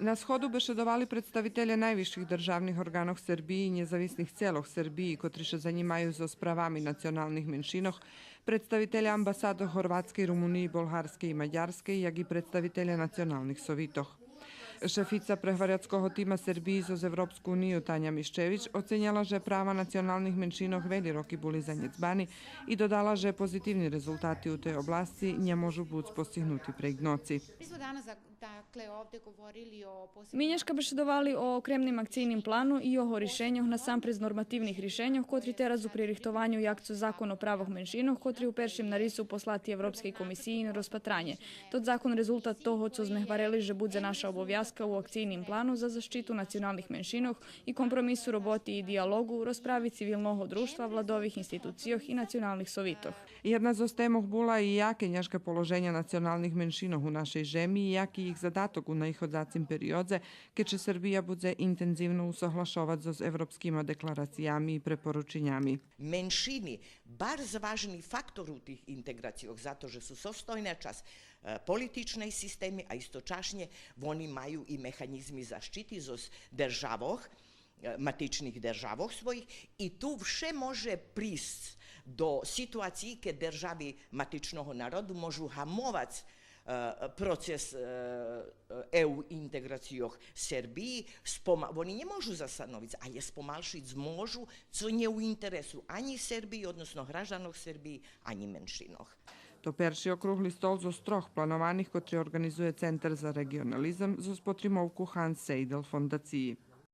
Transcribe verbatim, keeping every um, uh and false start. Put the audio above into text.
На сходу бешедовали представителє найвисших державних орґанох Сербиї и нєзависних целох Сербиї, котри ше занїмаю зоз правами националних меншинох, представителє амбасадох Горватскей, Румуниї, Болгарскей и Мадярскей, як и представителє националних совитох. Шефица прегваряцкого тима Сербиї зоз Европску унию Таня Мишчевич оценяла же права националних меншинох велї роки були занєдзбани и додала же позитивни резултати у тей обласци нє можу буц постигнути прейґ ноци. Mi smo danas, dak-, dakle, ovde govorili o posebnom... Ми нєшка бешедовали о окремним акцийним плану и його ришеньох, насампредз нормативних ришеньох, котри тераз у пририхтованю як цо Закон о правох меншинох, котри у першим нарису послати Европскей комисиї на розпатранє. Тот закон резултат того цо зме гварели же будзе наша обовязка у акцийним плану за защиту националних меншинох и компромису, роботи и диялоґу, розправи цивилного дружтва, владових институцийох и националних совитох. Єдна зоз темох була и яке нєшка положенє националних меншинох у нашей жеми и яки їх задаток у наиходзацим периодзе, кед ше Сербия будзе интензивно усоглашовац зоз европскима декларациями и препорученями. Меншини барз важни фактор у тих интеґрацийох, зато же су состойна часц, е, политичней системи, а источашнє вони маю и механїзми защити зоз державох, е, матичних державох своїх, и ту вше може присц до ситуациї кед держави матичного народу можу гамовац, е, процес, е, е, ЕУ интеґрацийох Сербиї, спома-, вони нє можу застановиц, але спомалшиц можу, цо нє у интересу анї Сербиї, односно гражданох Сербиї, анї меншинох. То перши округли стол зоз трох планованих котри орґанизує Центер за реґионализам зоз потримовку Ханс Сейдел фондациї.